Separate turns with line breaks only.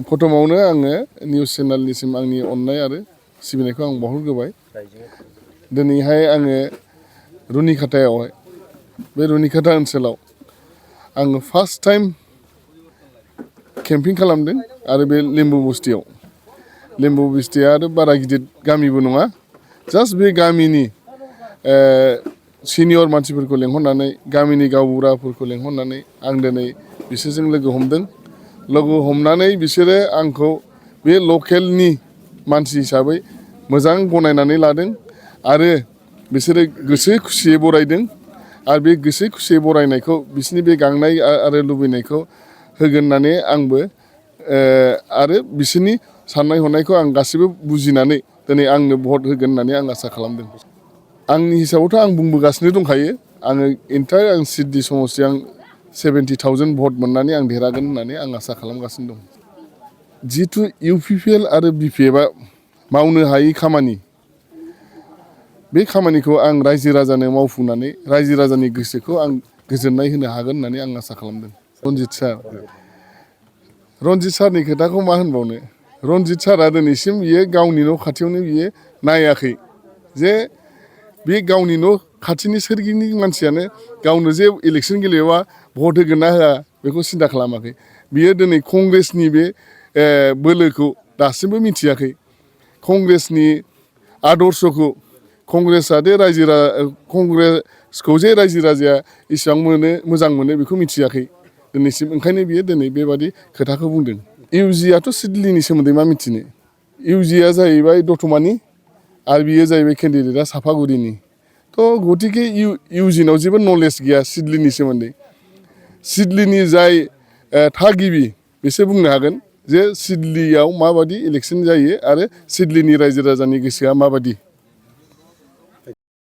प्रथमावनो आङो निउस चेनेलनिसिम आंनि अननाय आरो सिबिनायखौ आं बावहरग्रोबाय। दिनैहाय आङो रुनिखाथायावहाय बे रुनिखाथा ओनसोलाव आङो फार्स्ट टाइम केम्पिं खालामदों आरो बे लेम्बु बस्तियाव। लेम्बु बस्तिया आरो बारा गिदिर गामिबो नङा, जास्ट बे गामिनि सिनियर मानसिफोरखौ लेंहरनानै गामिनि गावबुराफोरखौ लेंहरनानै आं दिनै बिसोरजों लोगो हमदों। लोगो हमनानै बिसोरो आंखौ बे लकेलनि मानसि हिसाबै मोजां गनायनानै लादों आरो बिसोरो गोसो खुसियै बरायदों आरो बे गोसो खुसियै बरायनायखौ बिसोरनि बे गांनाय आरो लुबैनायखौ होगोन होननानै आंबो आरो बिसोरनि साननाय हनायखौ आं गासिबो बुजिनानै दिनै आंनो भट होगोन होननानै आं आसा खालामदों। आंनि हिसाबावथ' आं बुंबोगासिनो दंखायो, आङो इन्टार आं सिडनि समस्तियाव 70,000 भट मोननानै आं देरहागोन होननानै आं आसा खालामगासिनो दं। जिथु इउपिपिएल आरो बिपिएफआ मावनो हायै खामानि, बे खामानिखौ आं रायजो राजानो मावफुंनानै रायजो राजानि गोसोखौ आं गोजोननाय होनो हागोन होननानै आं आसा खालामदों। रनजित सारनि खोथाखौ मा होनबावनो। रनजित सारा दिनैसिम बियो गावनि न' खाथियावनो बियो नायाखै जे बे गावनि न' खाथिनि सोरगिदिं मानसियानो गावनो जे इलेक्सन गेलेबा भट होगोन ना होआ बेखौ सिन्था खालामाखै। बियो दिनै कंग्रेसनि बे बोलोखौ दासिमबो मिथियाखै। कंग्रेसनि आदर्शखौ कंग्रेसखौ जे रायजो राजाया इसेबां मोजां मोनो बेखौ मिथियाखै दिनैसिम। ओंखायनो बियो दिनै बेबादि खोथाखौ बुंदों। इउजिआथ' सिडलिनि सोमोन्दै मा मिथिनो। इउजिआ जाहैबाय दतमानि आरो बियो जाहैबाय केन्डिडेटआ सापागुरिनि। थ' गतिके इउजिनाव जेबो नलेज गैया सिडलिनि सोमोन्दै। सिडलिनि जाय थागिबि बिसो बुंनो हागोन जे सिडलियाव माबादि इलेक्सन जायो आरो सिडलिनि रायजो राजानि गोसोआ माबादि।